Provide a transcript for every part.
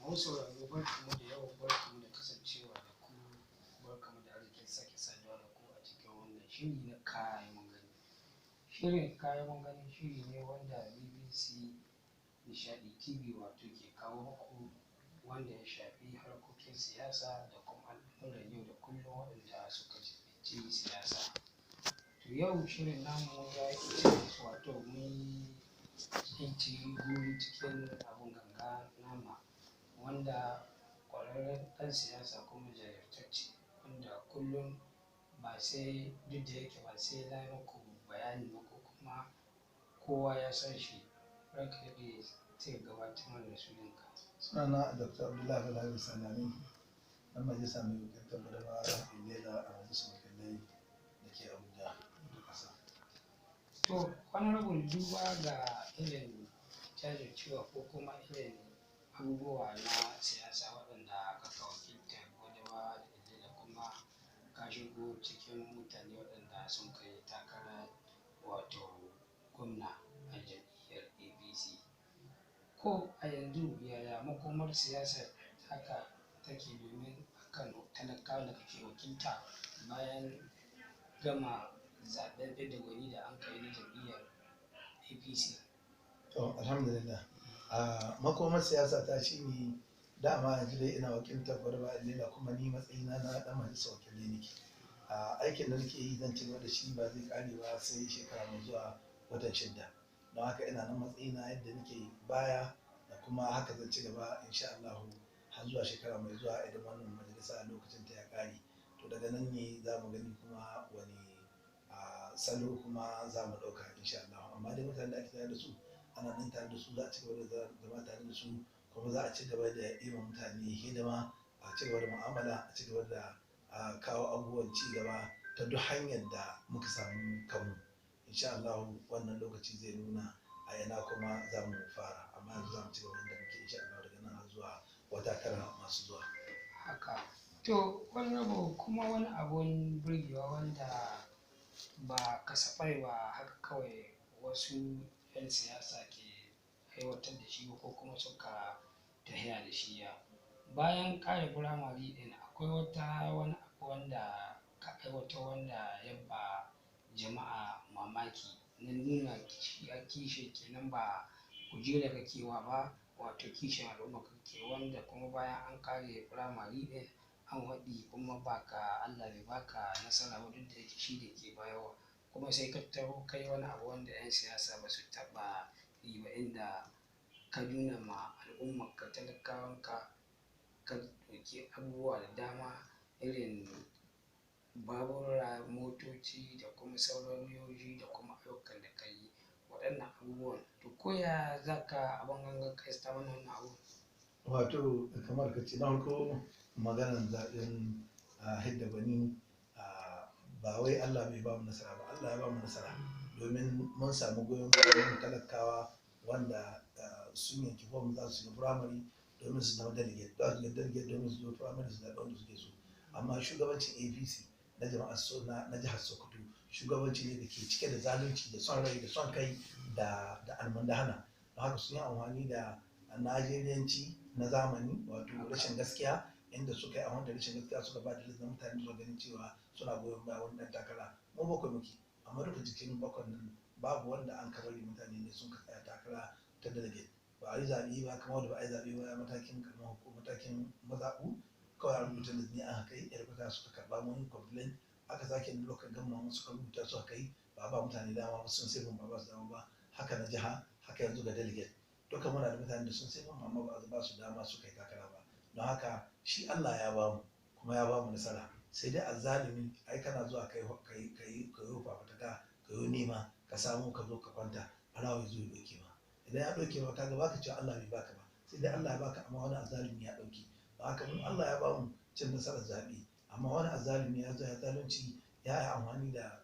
Masu sauraro, barkanmu da yau, barkanmu da kasancewa da ku, barkanmu da arzikin sake saduwa da ku a cikin wannan shiri na Kayan Gani. Shirin Kayan Gani shiri ne wanda BBC Nishaɗi TV wato ke kawo muku, wanda ya shafi harkokin siyasa da kuma al'amuran yau da kullum waɗanda suka jiɓinci siyasa. To, yau shirin namu ya yi wato mun tsinci guri cikin abun ganga nama wanda ƙwararren ɗan siyasa kuma jajirtacce, wanda kullum ba sai duk da yake ba sai na yi muku bayani ba ko kuma kowa ya san shi. Ranka daɗe, sai ka gabatar mana da sunanka. Sunana Dr. Abdullahi Balarabe Salami, ɗan majalisa mai wakiltar Gwadabawa Ilela a Majalisar Wakilai da ke Abuja ta ƙasa. To, Honorable, duba ga irin jajircewa ko kuma irin abubuwa na siyasa waɗanda kaka wakilta Gwadabawa da Ilela, kuma ka shigo cikin mutane waɗanda sun kai takara, wato gwamna a jam'iyyar APC. Ko a yanzu yaya makomar siyasar taka take domin akan talakawan da kake wakilta bayan gama zaɓen fidda gwani da an kai na jam'iyyar APC? To, alhamdulillah. A makomar siyasa ta shi ne dama yanzu dai ina wakiltar Gwadabawa Ilela, kuma ni matsayina na ɗan majalisar wakilai nake. A aikin da nake yi zan ci gaba da shi, ba zai ƙare ba sai shekara mai zuwa watan 6. Don haka ina nan matsayina yadda nake baya da kuma haka zan ci gaba insha Allahu har zuwa shekara mai zuwa idan wannan majalisa lokacin ta ya ƙare. To, daga nan ne za mu gani kuma wani salo kuma za mu ɗauka insha Allahu. Amma dai mutanen da ake tare da su ana nan tare da su, za a ci gaba da zama tare da su, kuma za a ci gaba da yi wa mutane hidima, a ci gaba da mu'amala, a ci gaba da kawo abubuwan ci gaba ta duk hanyar da muka samu kanmu. Insha Allahu wannan lokaci zai nuna a ina kuma za mu fara, amma yanzu za mu ci gaba da muke insha Allahu daga nan har zuwa wata 9 masu zuwa. Haka. To, Honorable, kuma wani abun burgewa wanda ba kasafai ba haka kawai wasu 'yan siyasa ke aiwatar da shi ba ko kuma suka tahiya da shi ya. Bayan ƙare firamare ɗin, akwai wata wani abu wanda ka aiwatar wanda ya ba jama'a mamaki na nuna kishi kenan, ba kujera kake wa ba, wato kishin al'umma kake, wanda kuma bayan an ƙare firamare ɗin an faɗi kuma baka Allah bai baka nasara ba, duk da yake shi ne ke bayarwa, kuma sai ka taho kai wani abu wanda 'yan siyasa ba su taɓa yi ba, inda ka nuna ma al'ummarka, talakawanka, ka ɗauki abubuwa da dama irin babura, motoci da kuma sauran riyoji da kuma ayyukan da ka yi waɗannan abubuwan. To, ko ya za ka abin gangan ka mana wannan abu? Wato kamar ka ce, na farko maganar zaɓen hidda gwani, ba wai Allah bai ba mu nasara ba, Allah ya ba mu nasara domin mun samu goyon bayan talakawa wanda sun yanki fom za su shiga firamare domin su zama delegate, za su delegate domin su zo firamare su zaɓi wanda suke so. Amma shugabancin APC na jama'ar so na jihar Sokoto shugabanci ne da ke cike da zalunci da son rai da son kai da almundahana. Don haka sun yi amfani da Najeriyanci na zamani, wato rashin gaskiya, inda suka yi amfani da rashin gaskiya suka ba da list na mutane suka ganin cewa suna goyon bayan wani ɗan takara. Mu bakwai muke, amma duka jikin bakwan nan babu wanda an ka bari mutane ne sun ka tsaya takara ta delegate. Ba a yi zaɓe ba, kamar da ba a yi zaɓe ba matakin karamar hukuma, matakin mazaɓu, kawai an rubuta list ne aka kai yar kwata suka karɓa. Mun yi complain, aka sake local government suka rubuta suka kai, ba ba mutane dama ba, sun sai ba ba su dama ba. Haka na jiha, haka yanzu ga delegate, duka muna da mutane da sun sai amma ba a ba su dama su kai takara ba. Don haka shi Allah ya bamu kuma ya bamu nasara, sai dai azzalumi ai kana zuwa kai kai kai kai fafutuka, ka yi nema, ka samu, ka zo ka kwanta, ɓarawo ya zo ya ɗauke ma. Idan ya ɗauke ma, kaga baka cewa Allah bai baka ba, sai dai Allah ya baka amma wani azzalumi ya ɗauke. Don haka mun Allah ya bamu cin nasarar zaɓe, amma wani azzalumi ya zo ya zalunci, ya yi amfani da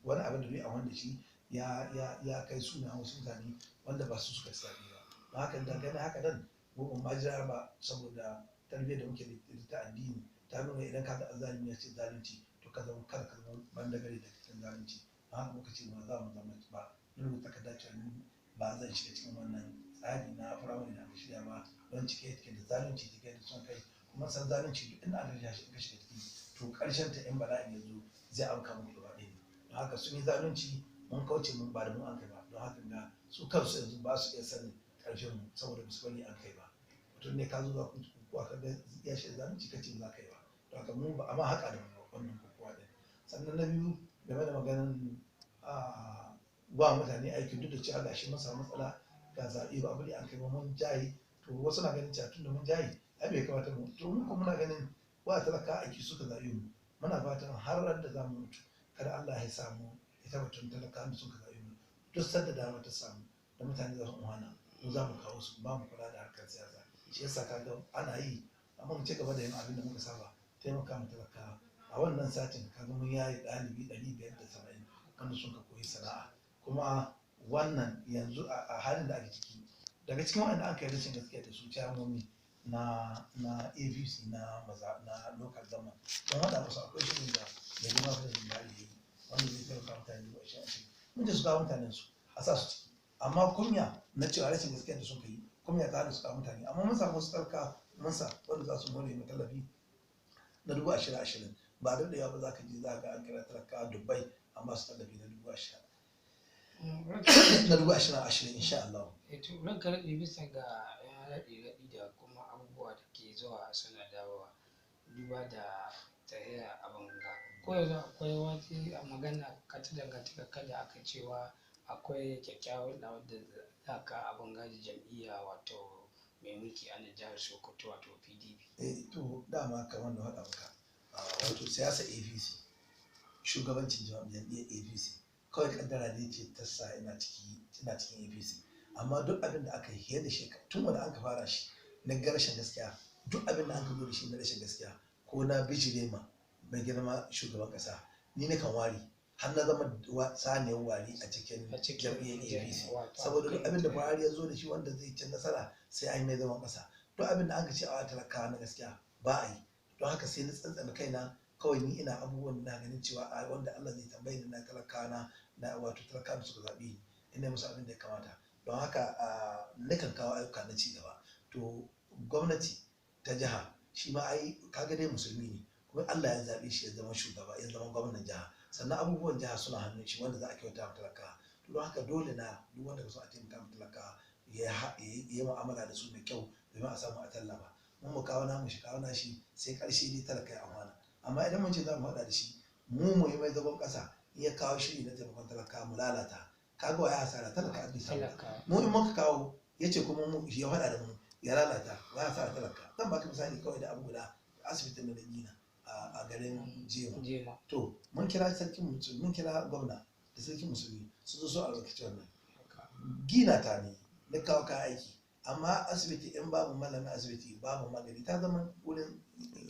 wani abin da bai amfani da shi, ya kai suna wasu mutane wanda ba su suka zaɓe ba. Don haka dangane haka nan mu ban ma jira ba, saboda tarbiyyar da muke da ita ta addini ta nuna idan ka ga azzalumi ya ce zalunci, to ka zama kada ka zama bandagare da cikin zalunci. Don haka muka ce ba za mu zama ba. Na rubuta takarda cewa ni ba zan shiga cikin wannan tsari na firamare da aka shirya ba. Don cike cike da zalunci, cike da son kai, kuma san zalunci duk inda aka shi ka shiga ciki, to karshen ta in bala'in ya zo zai auka muku gaba ɗaya. Don haka sun yi zalunci, mun kauce, mun ba da mu an kai ba. Don haka ga su kansu yanzu ba su iya sanin karshen mu, saboda ba su bari an kai ba. Mutum ne ka zo za ku kokowa, ka ga ya shi zalunci, ka ce ba za ka yi ba. Don haka mu ba amma haka da mu wannan kokowa ɗin. Sannan na biyu, game da maganin ba mutane aiki, duk da cewa gashi mun samu matsala ga zaɓe, ba abu da an kai ba, mun jaye. To wasu na ganin cewa tun da mun jaye ai bai kamata mu, to mun kuma muna ganin wa talaka aiki suka zaɓe mu. Muna fatan har ran da za mu mutu kada Allah ya samu ya tabbatar talaka da suka zaɓe mu. Duk sanda dama ta samu da mutane za su umarna, mu za mu kawo su, ba mu kula da harkar siyasa. Shi yasa kaga ana yi, amma mu ci gaba da yin abin da muka saba, taimaka mu talaka. A wannan satin kaga mun yaye ɗalibi 570 wanda sun ka koyi sana'a. Kuma wannan yanzu a halin da ake ciki, daga cikin waɗanda aka yi rashin gaskiya da su, ciyamomi na APC na maza na local government, don haɗa musu akwai shirin da mai girma president Buhari ya yi wanda zai taimaka mutane 20,000. Mun ce su kawo mutanen su a sa su ciki, amma kunya na cewa rashin gaskiya da sun kai, kunya ta hana su kawo mutane. Amma mun samu wasu tsarka mun sa wanda za su more mu tallafi na 20,000, 20,000. Ba da daɗewa ba za ka ji za ga an kira talaka dubbai an ba su tallafi na 20,000, na 20,000, 20 insha Allah. To, ranka daɗe, bisa ga yan raɗe-raɗi da kuma abubuwa da ke zuwa suna dawowa, duba da tahiya a banga, ko yanzu akwai wata magana ka ta dangantaka kada aka cewa akwai kyakkyawar da wadda za ka abin gaji jam'iyya, wato mai mulki a nan jihar Sokoto, wato PDP? Eh, to dama kamar da faɗa maka, wato siyasa APC, shugabancin jam'iyyar APC, kawai kaddara ne ce ta sa ina ciki, ina cikin APC. Amma duk abin da aka yi fiye da shekara tun wanda an ka fara shi na ga rashin gaskiya, duk abin da an ka zo da shi na rashin gaskiya ko na bijire ma mai girma shugaban kasa, ni na kan wari har na zama saniyar wari a cikin a cikin jam'iyyar APC. Wato saboda duk abin da Buhari ya zo da shi wanda zai ci nasara, sai an yi mai zaman ƙasa. Duk abin da aka ce a talakawa na gaskiya, ba a yi. Don haka sai na tsantsana kaina kawai, ni ina abubuwan da na ganin cewa a wanda Allah zai tambaye ni na talakawa na, wato talakawa da suka zaɓe ni, ina musu abin da ya kamata. Don haka nakan kawo ayyuka na ci gaba. To gwamnati ta jiha shi ma ai kaga dai musulmi ne, kuma Allah ya zaɓe shi ya zama shugaba, ya zama gwamnan jiha. Sannan abubuwan jiha suna hannun shi wanda za a kyauta wa talakawa. To don haka dole na duk wanda ka so a taimaka ma talakawa ya yi mu'amala da su mai kyau domin a samu a tallafa. Mun mu kawo namu, shi kawo nashi, sai ƙarshe dai talaka ya amfana. Amma idan mun ce za mu haɗa da shi, mu yi mai zagon ƙasa, in ya kawo shiri na taimakon talaka mu lalata, kaga wa ya hasara? Talaka ake samu. Talaka. Mu in muka kawo, ya ce kuma mu ya faɗa da mu ya lalata, wa ya hasara? Talaka. Zan baka misali kawai da abu guda, asibitin da na gina a garin Jema. Jema. To mun kira sarkin musulmi, mun kira gwamna da sarkin musulmi su zo su albarkaci wannan gina ta ne na kawo kayan aiki. Amma asibiti in babu malamin asibiti, babu magani, ta zama wurin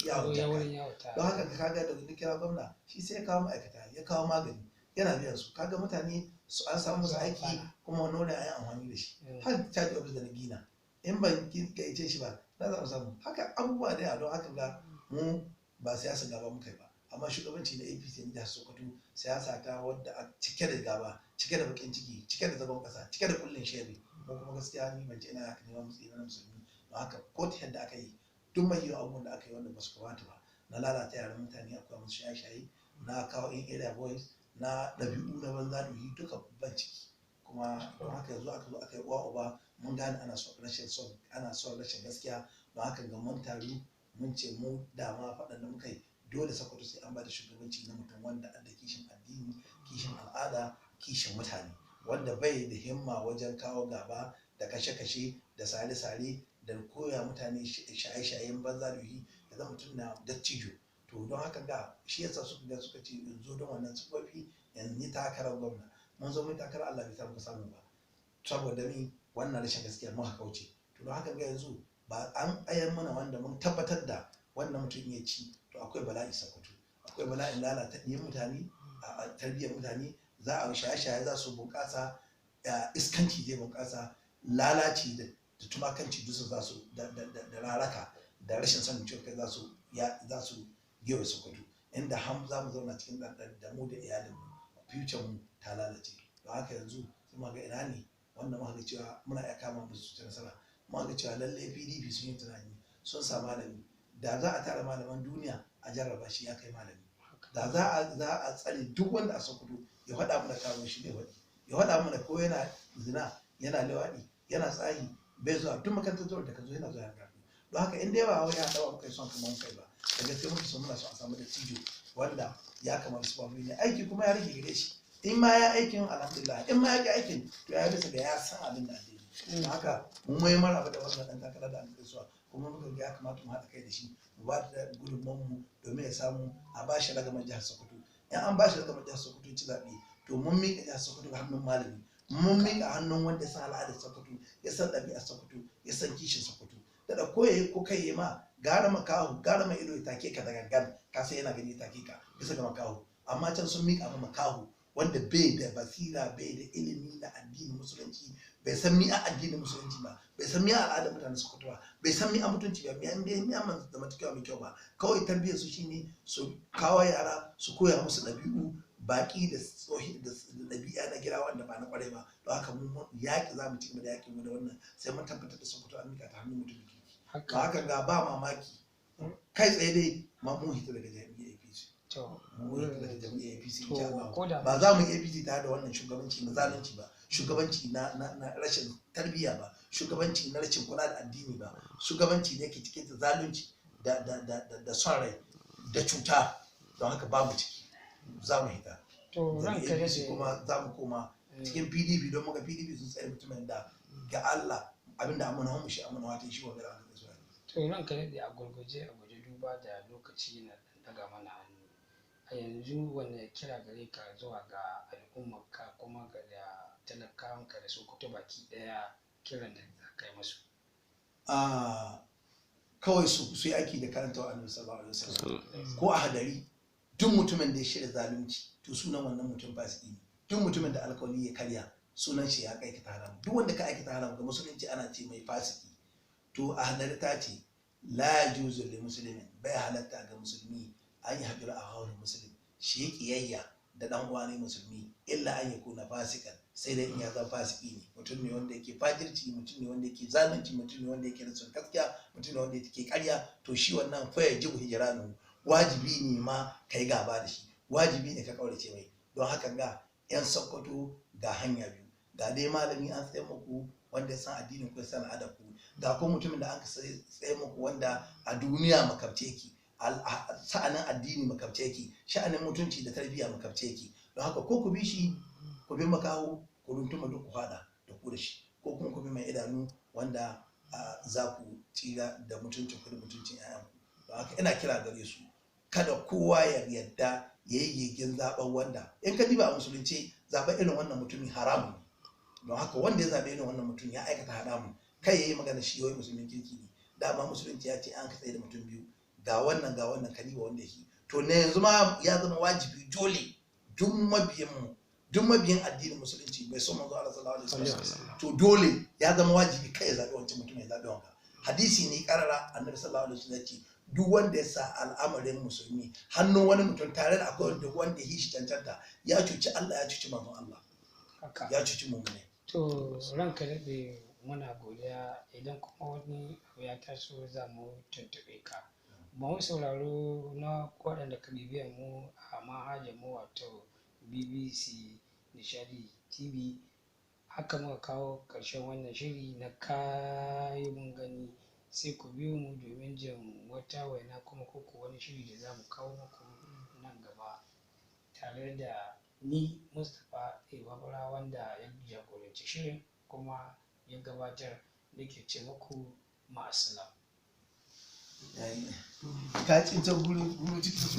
yawon ya jaka. Wurin yawo ta. Don haka kaga da na kira gwamna, shi sai ya kawo ma'aikata, ya kawo magani, yana biyan su. Kaga mutane su an samu musu aiki, kuma wani wurin an yi amfani da shi. Har caji office da na gina, in ban gaice shi ba na za mu samu haka abubuwa da yawa. Don haka ga mu ba siyasa gaba muka yi ba, amma shugabanci na APC na jihar Sokoto siyasa ta wadda a cike da gaba, cike da bakin ciki, cike da zagon kasa, cike da kullin sheri. Mu kuma gaskiya ni ban ce ina haka neman matsayi na musulmi. Don haka ko ta yadda aka yi, duk mai yiwuwa abubuwan da aka yi wanda ba su kamata ba, na lalata yaran mutane, akwai musu shaye-shaye, na kawo in area boys, na ɗabi'u na banza da yi, duka ban ciki. Kuma don haka yanzu aka zo aka yi uwa uba, mun gane ana son rashin son, ana son rashin gaskiya. Don haka ga mun taru mun ce mu dama faɗan da muka yi, dole Sokoto sai an bada shugabanci na mutum wanda adda kishin addini, kishin al'ada, kishin mutane, wanda bai da himma wajen kawo gaba da kashe-kashe da sare-sare da koya mutane shaye-shayen banza da yi, ya zama mutum na dattijo. To don haka ga shi yasa suka ga suka ce in zo don wannan sifofi in yi takarar gwamna. Mun zo mun yi takarar, Allah bai sa muka samu ba, saboda mi? Wannan rashin gaskiya muka kauce. To don haka ga yanzu ba an tsayar mana wanda mun tabbatar da wannan mutum ya ci, to akwai bala'i Sokoto, akwai bala'in lalata ɗiyan mutane, a tarbiyyar mutane, za a shaye-shaye za su bunƙasa, iskanci zai bunƙasa, lalaci da tumakanci duk za su da raraka da rashin sanin ciwon kai za su gewa Sokoto, inda ham za mu zauna cikin ɗanɗan da mu da iyalinmu, future mu ta lalace. Don haka yanzu sai muka ga ina ne wanda muka ga cewa muna iya kama musu su ci nasara. Mun Muka cewa lalle PDP sun yi tunani, sun sa malami. Da za a tara malaman duniya a jarraba shi, ya kai malami. Da za a tsare duk wanda a Sokoto ya faɗa mana karo shi ne faɗi, ya faɗa mana ko yana zina, yana lewaɗi, yana tsahi, bai zuwa duk makarantar zuwa da ka zo yana zuwa yana karatu. Don haka in dai ba wai ya haɗa muka yi son kamar kai ba, da gaske muka so, muna son a samu da tijo wanda ya kamata su ne aiki kuma ya rage gare shi. In ma ya aikin, alhamdulillah. In ma ya ki aikin, to ya bisa ga ya san abin da addini. Don haka mun mai maraba da wannan ɗan takara da an kai suwa, kuma muka ga ya kamata mu haɗa kai da shi, mu ba da gudunmuwan mu domin ya samu a ba shi ragamar jihar Sokoto. In an ba shi ragamar jihar Sokoto ci zaɓe, to mun miƙa jihar Sokoto ga hannun malami, mun miƙa hannun wanda ya san al'adar Sokoto, ya san ɗabi'ar Sokoto, ya san kishin Sokoto. Da ko yayi ko kai yayi ma, gara makahu, gara mai ido ya take ka da gangan, ka sai yana gani ya take ka bisa ga makahu. Amma can sun miƙa ma makahu wanda bai da basira, bai da ilimi na addinin Musulunci, bai san mi a addinin Musulunci ba, bai san mi a al'adar mutanen Sokoto ba, bai san mi a mutunci ba, mi a zamantakewa mai kyau ba. Kawai tarbiyyar su shine su kawo yara su koya musu ɗabi'u baƙi da tsohi da ɗabi'a na gida wanda ba na ƙwarai ba. Don haka mun yaƙi, za mu ci gaba da yaƙi mu da wannan sai mun tabbatar da Sokoto an miƙa ta hannun mutumin kirki. Haka ga ba mamaki kai tsaye dai ma mun hita daga jam'iyyar APC. Mun hita daga jam'iyyar APC insha Allah. Ba za mu yi APC tare da wannan shugabanci na zalunci ba, shugabanci na rashin tarbiyya ba, shugabanci na rashin kula da addini ba, shugabanci ne ke cikin da zalunci da son rai da cuta. Don haka babu ciki, za mu hita To ranka APC, kuma za mu koma cikin PDP, don muka PDP sun tsaye mutumin da ga Allah abinda amana mu shi amana wata shi wa gara an zuwa. To ranka daɗe, a gurguje, a guje, duba da lokaci na daga mana hannu a yanzu, wanne kira gare ka zuwa ga al'ummarka kuma ga da talakawanka da Sokoto baki ɗaya, kiran da za ka yi musu? Kawai su yi aiki da karanta wa Annabi sallallahu alaihi wasallam ko a hadari. Duk mutumin da ya shirya zalunci, to sunan wannan mutum fasiki ne. Duk mutumin da alkawali ya karya, sunan shi ya aikata haram. Duk wanda ka aikata haram ga Musulunci ana ce mai fasiki. To a hadari ta ce la yajuzu li muslimin, bai halatta ga musulmi, an yi hajjura a hawar musulmi, shi ya kiyayya da dan uwa ne musulmi, illa an yakuna fasikan, sai dai in ya zama fasiki ne, mutum ne wanda yake fajirci, mutum ne wanda yake zalunci, mutum ne wanda yake rashin gaskiya, mutum ne wanda yake karya. To shi wannan fa yajibu hijranu, wajibi ne ma kai gaba da shi, wajibi ne ka kaurace mai. Don haka ga yan Sokoto, ga hanya biyu: ga dai malami an tsaye muku wanda ya san addinin ku, ya san al'adar ku, ga ko mutumin da an tsaye muku wanda a duniya makabce ki, sa'anin addini makabce ki, sha'anin mutunci da tarbiyya makabce ki. Don haka ko ku bi shi, ku bi makaho, ku runtuma duk ku hada da ku da shi, ko kuma ku bi mai idanu wanda za ku tsira da mutuncin ku da mutuncin 'ya'yanku. Don haka ina kira gare su, kada kowa ya yarda ya yi gigin zaben wanda in ka diba a Musulunci zaben irin wannan mutumin haramun ne. Don haka wanda ya zaɓi irin wannan mutum ya aikata haramun. Kai ya yi magana shi yawai musulmin kirki ne. Dama Musulunci ya ce an ka tsaye da mutum biyu, ga wannan ga wannan, kaliba wanda shi. To ne yanzu ma ya zama wajibi dole duk mabiyin mu, duk mabiyin addinin Musulunci mai son manzo Allah sallallahu alaihi wasallam, to dole ya zama wajibi kai ya zaɓi wancan mutum, ya zaɓi wanka. Hadisi ne karara, Annabi sallallahu alaihi wasallam ya ce duk wanda ya sa al'amarin musulmi hannun wani mutum tare da akwai wanda ya shi cancanta, ya cuci Allah, ya cuci manzon Allah, ya cuci mummune. To ranka daɗe, muna godiya. Idan kuma wani abu ya taso za mu tuntuɓe ka. Mu sauraro na waɗanda ka bibiyar mu a manhajar mu, wato BBC Nishadi TV, haka muka kawo ƙarshen wannan shiri na kayi mun gani. Sai ku biyo mu domin jin wata waina kuma koko wani shiri da za mu kawo muku nan gaba, tare da ni Mustapha Babura wanda ya jagoranci shirin kuma ya gabatar, nake ce muku ma'asalam. Ka cince guru cikin.